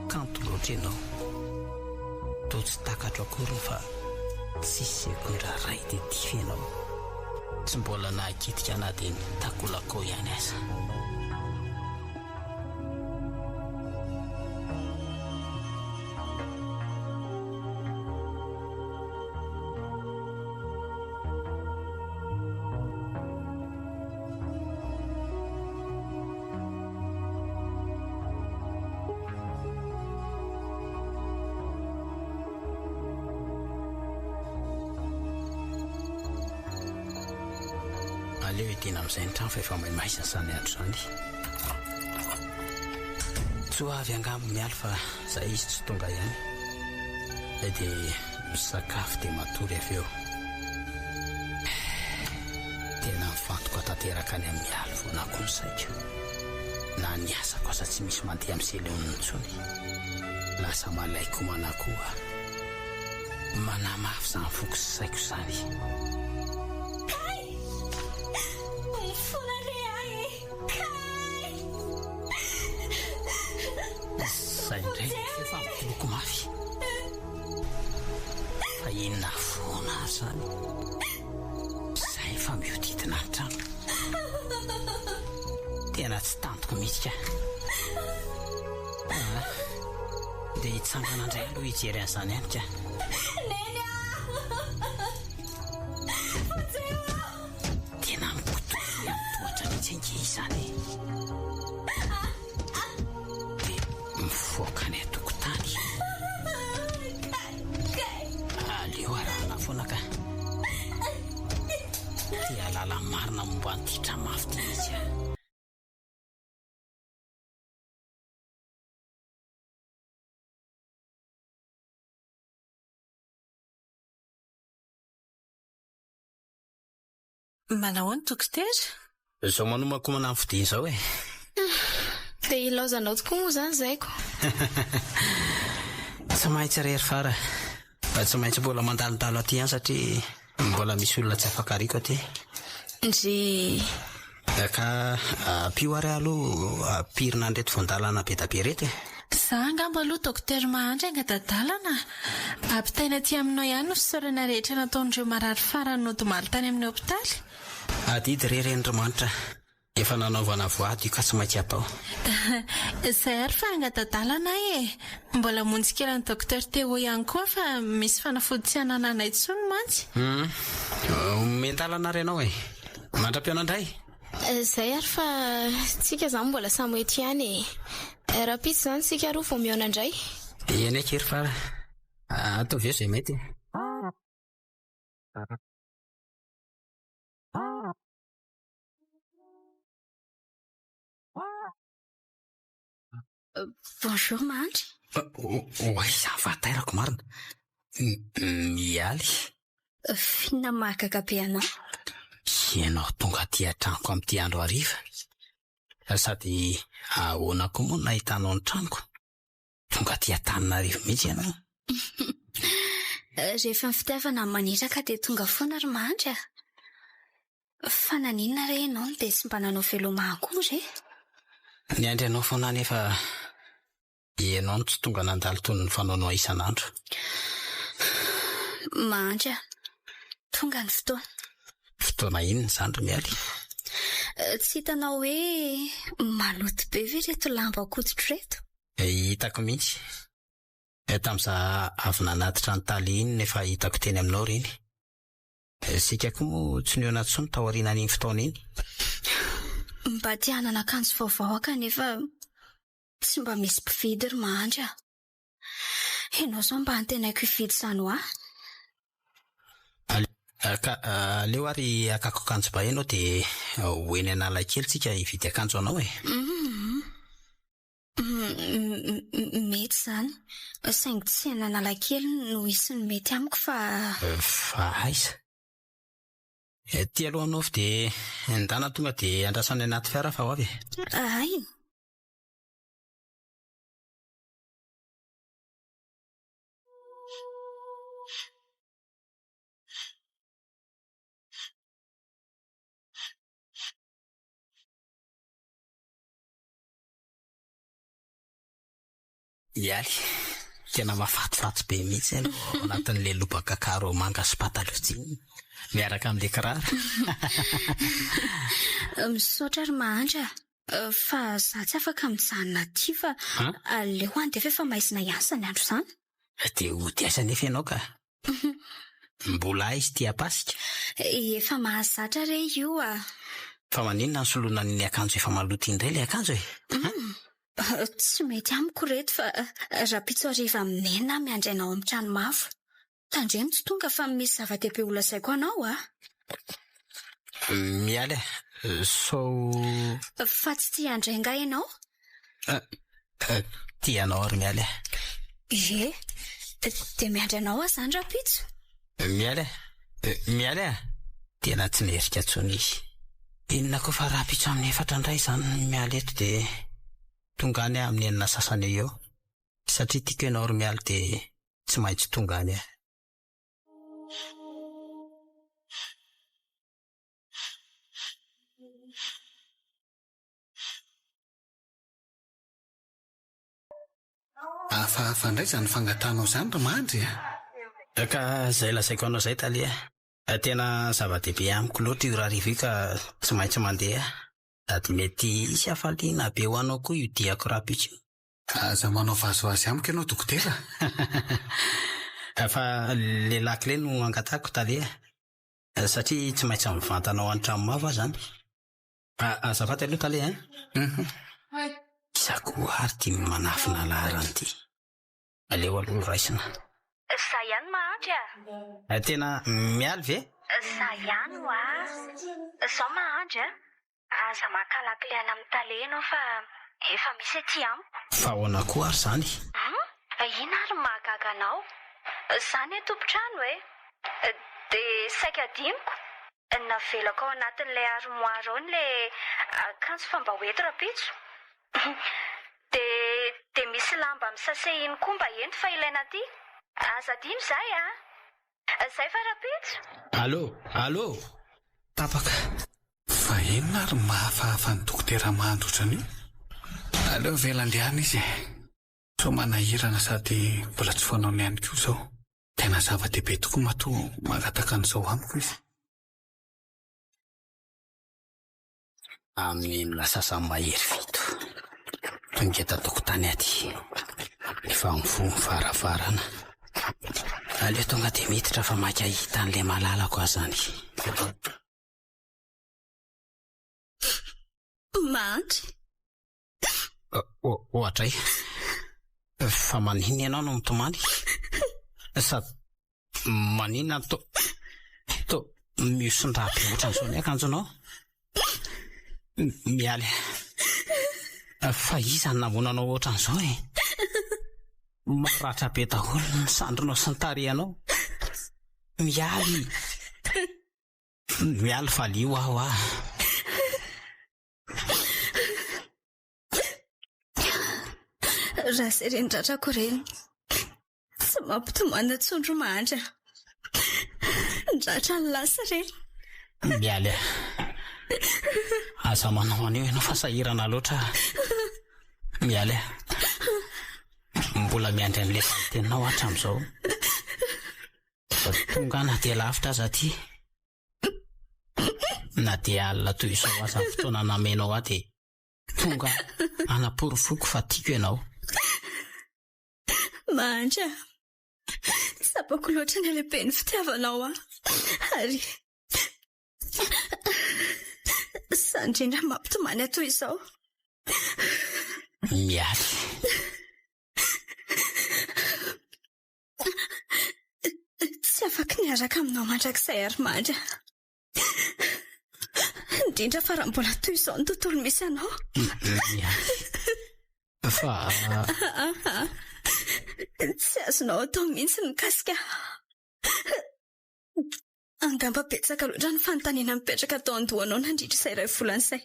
Kanto loatra ianao. Toa tsy takatro akory fa tsisy segondra iray dia dify ianao. Tsy mbola nahakitika na dia ny takolakao ihany aza. Aleo hidiana amin'izay ny trano fa efa maimaizina izany andro izany. Tsy ho avy angamba mialy fa zay izy tsy tonga ihany. Dia misakafo dia matory avy eo. Tena mifantoka tanteraka any amin'ny aly foana koa ny saiko. Na ny asako aza tsy misy mandeha amin'ny seleonina intsony. Lasa malain-komana koa aho. Manamafy izany foko sy saiko izany. Kay! Mifona re ahy e! Kay! Izay indray no feo fa mitoloko mafy. Fa inona foana ary izany? Izay fa mihodidina ny trano. Tena tsy tantiko mihitsy ka. Ah, dia hitsangana indray aloha hijery an'izany ihany ka. Neny ah! Vonjeo aho! Tena mikotoky amin'ny tohatra mihitsy ange izany e. Dia mivoaka any an-tokotany. Aleo arahana foana ka. Te hahalala ny marina momba an'ity tramafy ity mihitsy aho. Manahoana dokotera? Izao manomankomana ny fodiana izao e. Dia ilaozanao tokoa moa izany zaiko. Tsy maintsy re ry Fara. Tsy maintsy mbola mandalondalo aty ihany satria mbola misy olona tsy afaka ariako aty. Ndry. Ka ampio ary aho aloha hampirina an'ireto voan-dalana be da be ireto e. Za angamba aloha Docteur Mahandry angata-dalana. Ampitaina aty aminao ihany ny fisaorana rehetra nataon'ireo marary farany nody tany amin'ny hopitaly. Adidy re reny ry Manitra. Efa nanaovana voady io ka tsy maintsy atao. Izay ary fa angata-dalana aho e. Mbola hamonjy kely an'i Docteur Théo ihany koa fa misy fanafody tsy anananay intsony mantsy. Hum. Omen-dalana ary ianao e. Mandra-pihaona indray. Izay ary fa tsika izany mbola samy ho eto ihany e. Rahampitso izany tsika roa vao mihaona indray. Eny akia ry Fara. Ataovy eo izay mety e. Bonjour Mahandry. Oay, izany fahatairako marina. Mialy. F'inona mahagaga be anao? Ianao tonga aty an-tranoko amin'ity andro hariva. Sady ahoana koa moa no nahitanao ny tranoko? Tonga aty Antananarivo mihitsy ianao. Rehefa ny fitiavana no maniraka dia tonga foana ry Mahandry a! Fa naninona re ianao no dia tsy mba nanao veloma akory e? Niandry anao foana aho nefa ianao no tsy tonga nandalo toy ny fanaonao isan'andro. Mahandry a! Tonga ny fotoana. Fotoana inona izany ry Mialy? Tsy hitanao hoe maloto be ve ireto lamba koditro ireto? Hitako mihitsy. Tamin'izaho avy nanatitra an'i Tale iny no efa hitako teny aminao ireny. Isika koa moa tsy nihaona intsony taorianan'iny fotoana iny. Mba te hanana akanjo vaovao aho kanefa tsy mba misy mpividy ry Mahandry a! Ianao izao mba antenaiko hividy izany ho ahy. Ka aleo ary hakako akanjo ba ianao dia ho eny Analakely tsika hividy akanjo anao e! Mety izany, saingy tsy eny Analakely no hisy ny mety amiko fa. Fa aiza? Ety aloha nofy dia ndana tonga dia andraso any anaty fiara fa ho avy e. Hay! Ialy, tena mahafatifaty be mihitsy ianao ao anatin'ilay lobaka carreaux manga sy pataloha jean miaraka amin'ilay kiraro. Misaotra ry Mahantra a! Fa za tsy afaka mijanona aty fa aleo handeha fa efa maizina ihany izany andro izany. Dia hody aiza anefa ianao ka? Mbola aiza ity Ampasika? Efa mahazatra re io a! Fa maninona no soloina an'iny akanjo efa maloto iny indray ilay akanjo e? Tsy mety amiko ireto fa rahampitso hariva amin'ny enina aho miandry anao amin'ny trano mavo. Tandremo tsy tonga fa misy zava-dehibe holazaiko anao a! Mialy a! Sao. Fa tsy tia handray angaha ianao? Tia anao ary Mialy a! Ie, dia miandry anao aho izany rahampitso. Mialy a! Mialy a! Tena tsy merika intsony izy. Inona koa fa rahampitso amin'ny efatra indray izany ny mialy eto dia tonga any aho amin'ny enina sasany eo eo. Satria tiako ianao ry Mialy dia tsy maintsy tonga any aho. Hafahafa indray izany fangatahanao izany ry Mandry a! Ka izay lazaiko anao izay Tale a! Tena zava-dehibe amiko loatra io rahariva io ka tsy maintsy mandeha aho. Sady mety hisy hafaliana be ho anao koa io diako rahampitso io. Aza manao vazivazy amiko ianao dokotera a! Fa le lakile no angatahako tale a! Satria tsy maintsy mivantana ao an-tranomavo aho zany. Azafady aloha tale a! Iza koa ary ity manafina laharana ity? Aleo aloha raisina. Za ihany mahantra a! Tena mialy ve? Za ihany hoa! Zao mahandry a! Aza maka lakile any amin'ny tale ianao fa efa misy aty amiko. Fa ahoana koa ary izany? Hum! Inona ary no mahagaga anao? Za anie tompon-trano e! Dia saika adinoko, navelako ao anatin'ilay armoire ao ilay akanjo fa mba ho ento rahampitso. Dia dia misy lamba amin'ny sachet iny koa mba ento fa ilaina aty. Aza adino izay a! Zay fa rahampitso. Allô! Allô! Tapaka. Fa inona ary no mahafahafa an'i Dokotera Mando ohatran'io? Aleo avela andehana izy e! Sao manahirana sady mbola tsy fanaony ihany koa izao. Tena zava-dehibe tokoa matoa mangataka an'izao amiko izy. Amin'ny enina sasany mahery fito. Tonga eto an-tokotany aty. Efa mivoha ny varavarana. Aleo tonga dia miditra fa maika hahita an'ilay malalako aho izany. Mahantra. Ohatray. Fa maninona ianao no mitomany? Sady maninona no to to mihosin-drà be ohatran'izao ny akanjonao? Mialy. Fa iza no namono anao ohatran'izao e? Maratra be daholo ny sandrinao sy ny tarehinao. Mialy. Mialy fa lio aho ah. Raha izay ireny ratrako ireny, tsy mampitomany intsony ry Mahandry a. Ny ratra ny lasa ireny. Mialy a. Aza manao an'io ianao fa sahirana loatra aho. Mialy a. Mbola miandry an'ilay valin-teninao aho hatramin'izao. Tonga aho na dia lavitra aza aty. Na dia alina toy izao aza ny fotoana namenao ahy dia tonga hanaporofoiko fa tiako ianao. Mahantra, tsapako loatra ny halehiben'ny fitiavanao ahy ary izany indrindra no mampitomany ahy toy izao. Mialy. Tsy afaka ny hiaraka aminao mandrakizay Armand a. Indrindra fa raha mbola toy izao ny tontolo misy anao. Fa... Tsy azonao atao mihitsy ny mikasika ahy. Angamba betsaka loatra ny fanontaniana mipetraka tao an-dohanao nandritra izay iray volana izay.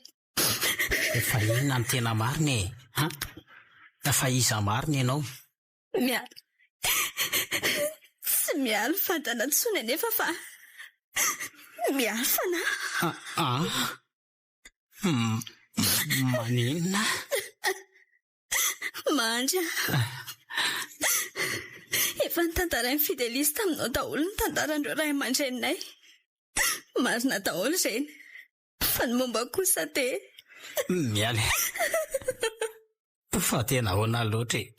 Fa inona no tena marina e? Han? Fa iza marina ianao? Mialy. Tsy mialy vatana intsony anefa fa mialy fanahy. Ah, maninona? Mandry ah. Efa notantarain'i Fidelis taminao daholo ny tantaran'ireo ray aman-dreninay. Marina daholo ireny. Fa ny momba kosa dia. Mialy. Fa tena ahoana loatra e?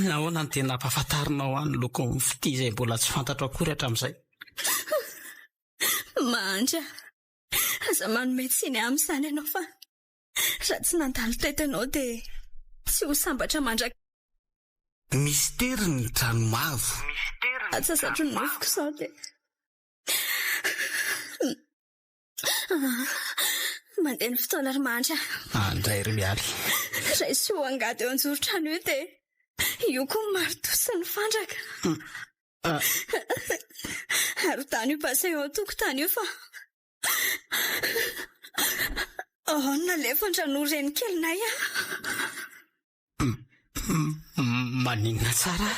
Nahoana no tena ampahafantarinao ahy ny lokon'ny fitia izay mbola tsy fantatro akory hatramin'izay? Mahantra, aza manome tsiny ahy amin'izany ianao fa raha tsy nandalo teto ianao dia tsy ho sambatra mandrak-. Mistery ny trano mavo. Atsasatro ny nofiko izao dia. Mandeha ny fotoana ry Mahantra. Andray ry Mialy. Raiso io angady eo an-joron-trano io dia io koa ny maritoa sy ny fandraka. Arodano io bassin eo an-tokotany io fa ao no nalefan-dRanoa renikelinay ah. Maninona tsara?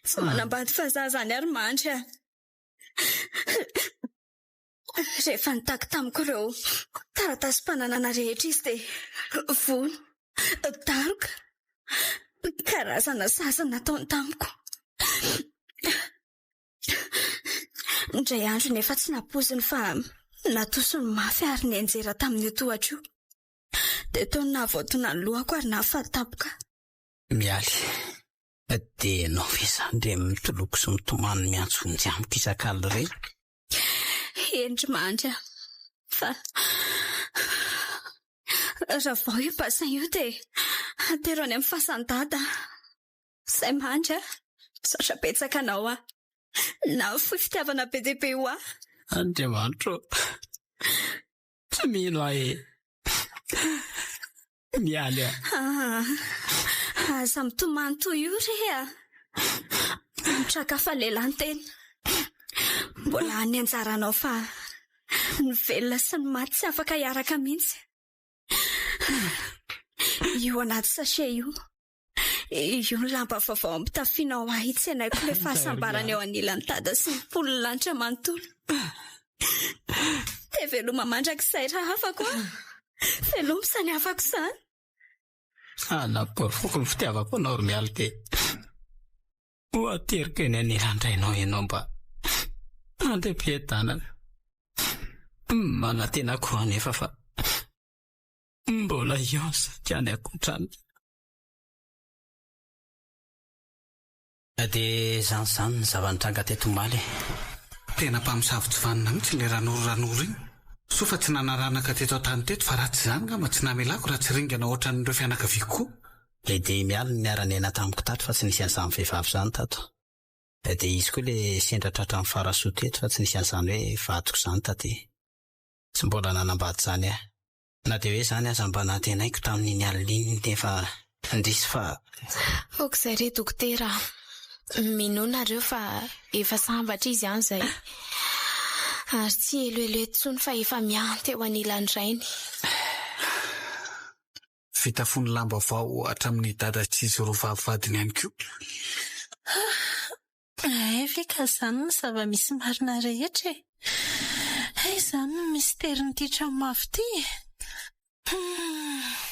Tsy manambady vazaha izany ary Mahantra. Rehefa nitaky tamiko ireo taratasim-pananana rehetra izy dia vono, daroka, karazana sazy nataony tamiko. Indray andro nefa tsy nampoiziny fa. Natosiny mafy ary nianjera tamin'io tohatra io. Dia teo no nahavoatona ny lohako ary nahafaty tampoka. Mialy, dia ianao ve izany ireny mitoloko sy mitomany miantso vonjy amiko isak'alina ireny? Eny ry Mandry a! Fa ravao io bassin io dia atero any amin'ny fasan'i Dada. Izay Mandry a! Misaotra betsaka anao aho. Nahafoy fitiavana be dia be ho ahy. Andriamanitra ô! Tsy mino aho e! Mialy a! Ah, aza mitomany toy io re a! Mitraka fa lehilahy ny tena. Mbola any anjaranao fa ny velona sy ny maty tsy afaka hiaraka mihitsy. Io anaty sachet io. Io ny lamba vaovao ampitafianao ahy tsenaiko ilay fahasambarana eo anilan'i Dada sy ny mponin'ny lanitra manontolo. Dia veloma mandrakizay rahavako a! Veloma izany havako izany. Hanaporofoko ny fitiavako anao ry Mialy dia ho ateriko eny anilan-drainao ianao mba handre-piadanana. Manantena koa anefa fa mbola hihaona isika any ankoatra any. Dia izany izany ny zava-nitranga teto omaly e. Tena mpamosavy tsy vanona mihitsy ilay Ranoro Ranoro iny. Soa fa tsy nanaranaka teto an-tany teto fa raha tsy izany ngamba tsy namelako raha tsy ringana ohatran'ireo fianakaviako koa. Ilay dimy alina niara-niaina tamiko tato fa tsy nisy an'izany vehivavy izany tato. Dia izy koa ilay sendra tratran'ny farasoa teto fa tsy nisy an'izany hoe vadiko izany taty. Tsy mbola nanambady izany aho. Na dia hoe izany aza mba nantenaiko tamin'iny alina iny nefa indrisy fa. Ok izay re dokotera a! Minoa nareo fa efa sambatra izy any izay. Ary tsy eloelo eto intsony fa efa mianta eo anilan'ny rainy. Vita fono lamba vao hatramin'ny dada sy izy roa vavy vadiny ihany koa. Hay ve ka izany no zava-misy marina rehetra e! Hay izany no misterin'ity trano mavo ity e! Humm.